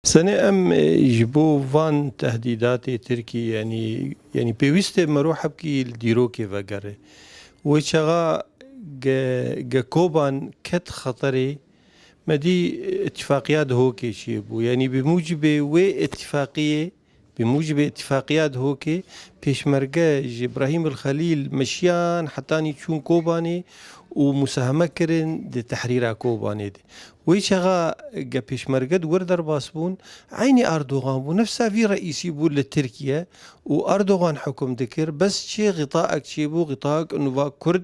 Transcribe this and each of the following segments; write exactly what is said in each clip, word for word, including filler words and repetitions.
Senê em, e, ji bo van tehdîdatê Tirkî, yanî, yanî pêwîst e mero hebkî li dîrokê vegere. Wê çaxa ge, ge Koban ket xeterê, me dî îtîfaqiya Dihokê çêbû. Yanî bi mucibê wê îtîfaqiyê, bi mucibê îtîfaqiya Dihokê, pêşmerge ji Îbrahîm el Xelîl meşiyan hetanî çûn Kobanê û musaheme kirin di tehrîra Kobanê de. Wê çaxa ge pêşmerge di wir derbas bûn, eynî Erdogan bû, nefsa vî reîsî bû li Tirkiye û Erdogan hukm dikir, bes çi xitaek çêbû, xitaek û va Kurd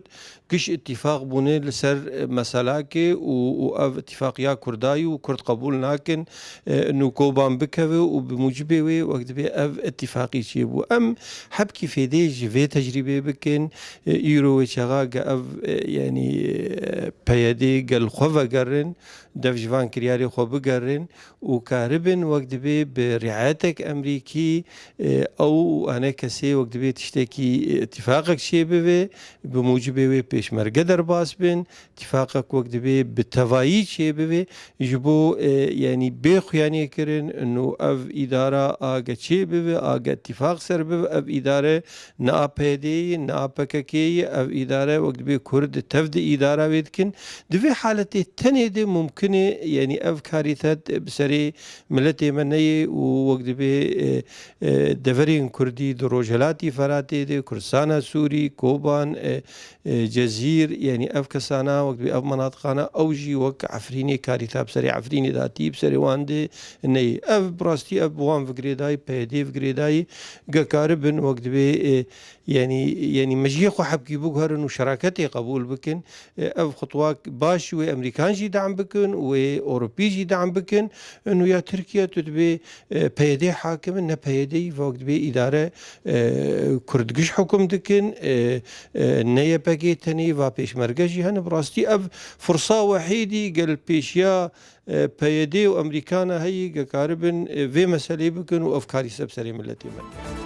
giş îtîfaq bûne li ser, e, meselakê û, û ev îtîfaqiya Kurdayî û Kurd qebûl nakin, e, nû Koban bikeve û bi mucibê wê wek dibê ev îtîfaqî çêbû. Em hebkî fêdê ji vê tecrîbê bikin, e, îro wê çaxa ge ev, e, yanî, e, P Y D gel xwe vegerin, dev ji van kiryarê xwe bigerin û karibin wek dibê bi riayetek Emerîkî, e, ew û ane kesê wek dibê tiştekî, e, îtîfaqek çêbibe, bi mucibê wê pêşmerge derbas bin, îtîfaqek wek dibê bi tevayî çêbibe, ji bo, e, yanî bê xuyaniyê kirin, û ev îdara a ge çêbibe, a ge îtîfaq ser bibe, ev îdare ne a P Y D'yê, ne a P K K'yê, ev îdare wek dibê Kurd tev di îdara wê dikin. Di vê haletê tenê de mumkin e, yanî ev karîtet bi serê miletê me neyê û wek dibê, e, e, deverên Kurdî di Rojhelatî Feratê de, Kurdistana Sûrî, Koban, e, e, Cezîr, yanî ev kesana wek dibê ev menatiqana ew jî wek Efrînê karîta bi serê Efrînê datî, bi serê wan de neyê. Ev bi rastî ev bi wan vigirêdayî, P Y D vigirêdayî, ge karibin wek dibê, e, yanî, yanî mejiyê xwe hebkî biguherin û şeraketê qebûl bikin. E, ev xutwak baş wê Emerîkan jî dam bikin, wê Ewropî jî dam bikin. Û ya Tirkiye tu dibê, e, P Y D hakim in, ne P Y D'yî, wek dibê îdare, e, Kurd giş hukm dikin, e, e, ne Y P G tenê, va pêşmerge jî hene. Bi rastî ev firsa wehîdî gel pêşiya, e, P Y D û Emerîkana heyî, ge karibin, e, vê meselê bikin û ev karîse bi serê miletê me.